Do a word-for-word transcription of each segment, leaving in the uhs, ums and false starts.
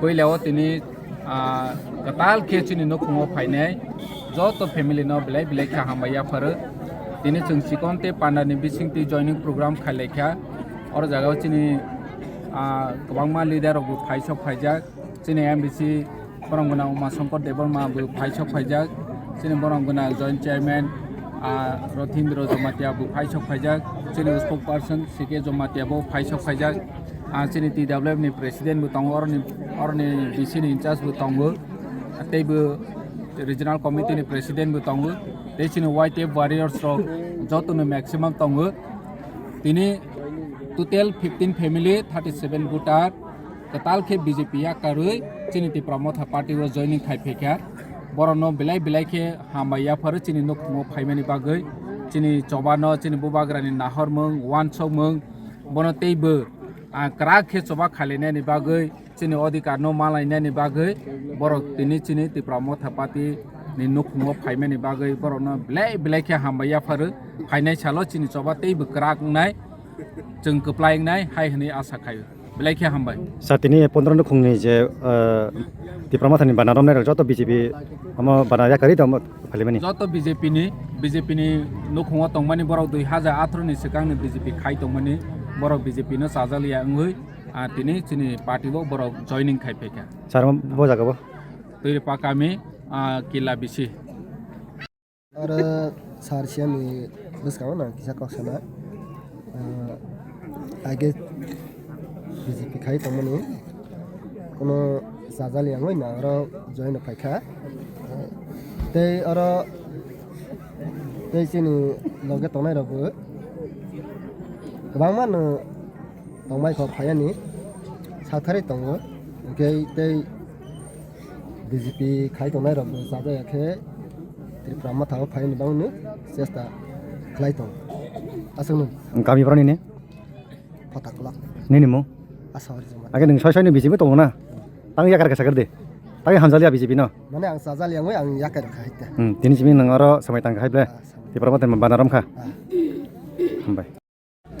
Puila o tini, ah, kwtal khe chini nukhungo phainai joto family no belai belai khe hambai yapharo. Tini chwng chikon tei panda ni bisingtwi joining program khailai kha. Oro jaga o chini, ah, kwbangma leader rok bo phai sok phaijak. Chini M D C borok gwnang Uma Shankar Debbarma bo phai sok phaijak. Chini borok gwnang Joint Chairman, ah, Rothindra Jamatia bo phai sok phaijak. Chini spokesperson C K Jamatia bo phai sok phaijak. Ah, chini T W F ni president bo tongo, oroni, oroni D C ni in charge bo tongo. Tei bo regional committee ni president bo tongo. Tei chini Y T F warriors rok joto no maximum tongo. Tini total fifteen family, thirty seven voter, kwtal khe B J P yakarwi chini Tipra Motha Party o joining khai phaikha. Borokno belai belai khe hambai yapharo chini nukhungo phaimani bagwi, chini chobano, chini bubagrani nahormung, uansukmung, bono teibo, ah, kwrak khe choba khailainani bagwi, chini odhikar no malainani bagwi borok tini chini Tipra Motha Party ni nukhungo phaimani bagwi borokno belai belai khe hambai yapharo. Phainai salo chini choba teibo kwrak wngnai, chwng kwplai wngnai hai hwnwi asa khaio. Belai khe hambai. Sa tini pondro nukhungni je, eh, Tipra Mothani bana romnai rok joto B J P omo bana yakarwi tongmo phalimani. Joto B J P ni, B J P ni nukhungo tongmani borok dui hajar atharo ni swkangni B J P khai tongmani borok B J P no chajak liya wngwi, ah, tini chini party o borok joining khai phaikha. Sir, omo bo jaga bo? Tuiripa kami, ah, Kila bisi. Oro sir C M ni bwskango nang kisa kok sana. Ah, age B J P khai tongmani kono chajak liya wngwi na oro join rok phaikha. Tei oro tei chini loge tongnai rok bo kwbangma no tongbai kho phaiani sathari tongo, hwnkhe tei B J P khai tongnai rok bo chajak ya khe Tripura Motha o phaini bagwi no chesta khlai tongo. Aswk no. Kami borok nini? Photakwlak. Nini mung? Asawari Juma. Age nwng soi soi no B J P tongo na? Tang yakar khe sakar de. Tang hamjaliya B J P no? Mane ang chajak liya wngwi ang yakar kha hai ta. Hmm, tini simi nwng oro swmai tang kha hai ble. Ah, swmai. Tripura Motha ni bana rom kha. Ah. Hambai.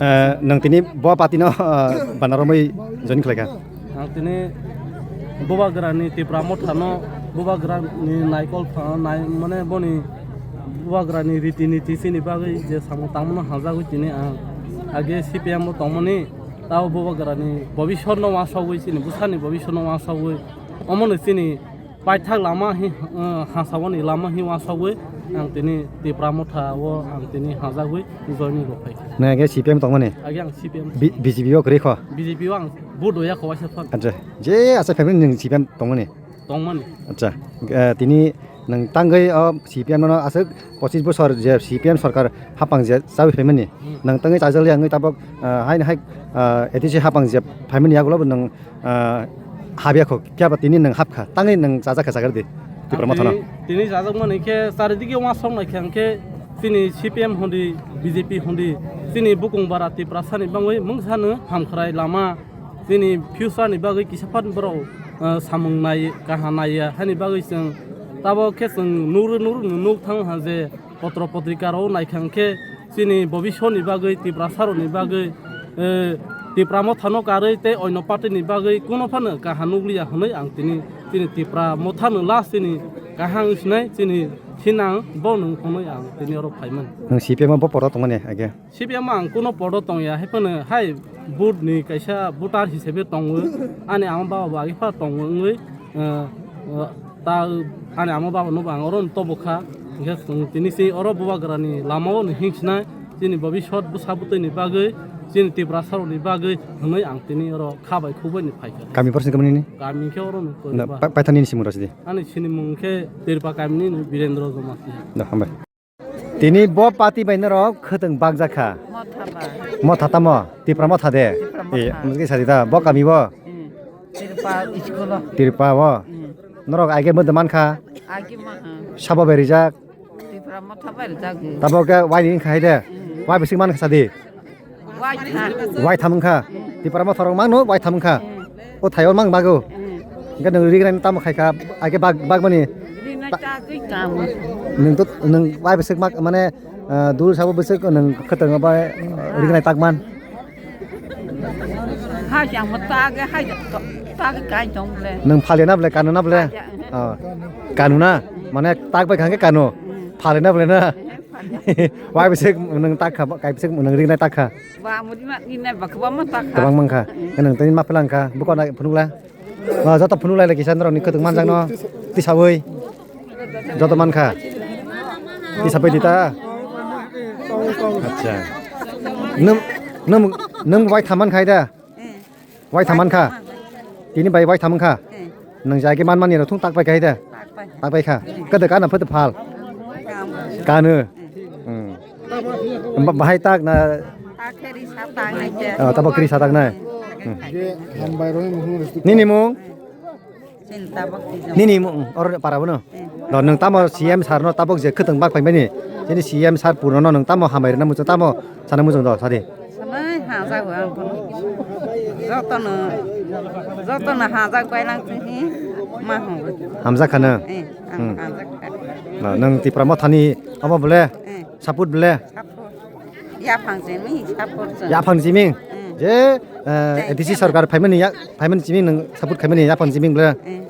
Eh, nwng tini bo party no, eh, bana romwi join khlai kha? Ang tini Bubagrani Tipra Motha no, Bubagrani naikol pha-, nai-, mane boni Bubagrani riti niti chini bagwi je samung tangmano hamjagwi tini ang age C P M o tongmani, tao Bubagrani bobisor no uansugwi chini bwsani bobisor no uansugwi omono chini paithak lama hi, eh, hansawani lama hi uansugwi ang tini Tipra Motha o ang tini hamjagwi joining rok phai. Nang age C P M tongmani? Age ang C P M. B-, B J P o kwrwi kho? B J P o ang vote hoya kho waisa thon. Acha, je asa family nwng C P M tongmani? Tongmani. Acha, eh, tini nwng tangwi o C P M no aswk pochis bosor je C P M sorkar hapang je chawi phaimani. Hmm. Nwng tangwi chajak liya wngwi tabok, eh, haino hai, eh, A D C hapang je phaimani yagulo bo nwng ah, habya kho, khe ba tini nwng hapkha, tangwi nwng chajak kha, chagar di, Tipra Motha no. Tini, tini chajakmani khe charidike uansuk naikha hwnkhe chini C P M hwndi, B J P hwndi, chini bukung bara Tiprasani bagwi mungsano hamkhrai lama, chini future ni bagwi kisa phan borok ah, samung nai, kaha naiya, hani bagwi chwng tabok khe chwng nugri nugri nuk thang ha je potro potrika rok naikha khe chini bobiswt ni bagwi, Tiprasa rok ni bagwi, eh, Tipra Motha no karwi tei oino party ni bagwi kuno phano kaha nukliya hwnwi ang tini, chini Tipra Motha no last chini kaham wngsinai chini sinang bo nung hwnwi ang tini oro phaimani. Nwng C P M o bo podo tongmani age? C P M ang kuno podo tongya, hai phano hai vote ni kaisa voter hisabe tongo, ani ama baba bo agi pha tongo wngwi, eh, eh, ta ani ama baba no bo ang oro no tobo kha, hingkhe chwng tini se oro bubagra ni lama o no hingsnai, chini bobiswt bwsa bwtwi ni bagwi, chini Tiprasa rok ni bagwi hwnwi ang tini oro kha bai khuk bai ni phaikha. Kami porsi kami ni? Kami khe oro no Na, Koiba. Pa-, paithak nini simung rw sidi? Ani sinimung khe Tirpa kami ni no Birendra Jamatia. Da, hambai. Tini bo party bai norok khwtwng bakjak kha. Motha ba. Motha tamo? Tipra Motha de? Tipra Motha. Eh, mungkin sadi ta, bo kami bo? Hmm. Tirpa school o. Tirpa bo? Hmm. Norok aige mwdwk mankha? Agi ma, hmm. Sabo bai rijak? Tipra Motha bai rijak. Tabo ke wai ni khai de? Hmm. Wai bising mankha sadi? Waitham. Waitham wngkha. Tipra Motha rok mangno waitham wngkha. Hmm. O thaio mang bago. Hmm. Hingke nwng rignai tamo khaikha, aike bag, bagmani. Rignai ta twi tamo. Nwng to, nwng wai bwswk mak, mane, ah, dul sabo bwswk nwng khwtwng bai, ah, rignai takman. Hai jang mo ta ge, hai jang to, ta ge kai tong le. Nwng phalena bole, kanuna bole? Hai jang. Ah. Kanuna, mane tak bai khangke kanu. Hmm. Phalena bole na. Wai bwswk nwng takha, kai bwswk nwng rignai takha. Ba, mudi ma, ni nai ba, kwbangma ta kha. Kwbang mankha. Mm. Nwng tini ma phelang kha. Buko na phunukla. O, joto phunukla le kisa norok ni khwtwng manjak no. Tisawi. Joto mankha. Tisawi di ta. Acha. Nwng, nwng, nwng bai thaman khai da. Mm. Wai thaman kha? Tini bai wai thaman kha? Hmm. Nwng jagi man mani rok thung tak pai kha hide? Tak pai. Tak pai kha. Kada kana photo phal? Kam. Kanu. Hmm. Hmm. Ba-, bahai tak na? Tak khe ri sa tak nai khe. Ah, tabo kri sa tak nai. Hmm. Nini mung? Sin tabok tijong. Nini mung or para bono? Hmm. Do nwng tamo C M sir no tabok je khwtwng bak paimani. Chini C M sir purno no nwng tamo hambai rwna muchung tamo sana muchung do sadi. Sanai hajak bo ang kono. Jotono, jotono hajak bai lang chwng hi ma hwngo. Hamjak khano? Eh, ang Hmm. hamjak kha. Na, nwng Tipra Mothani omo bole? Eh. Support bole? Support. Yaphang chini support chwng. Yaphang chiming? Hmm. Je, eh, Tei A D C tei. Sarkar phaimani ya, phaimani chiming nwng support khaimani yaphang chiming bole? Eh.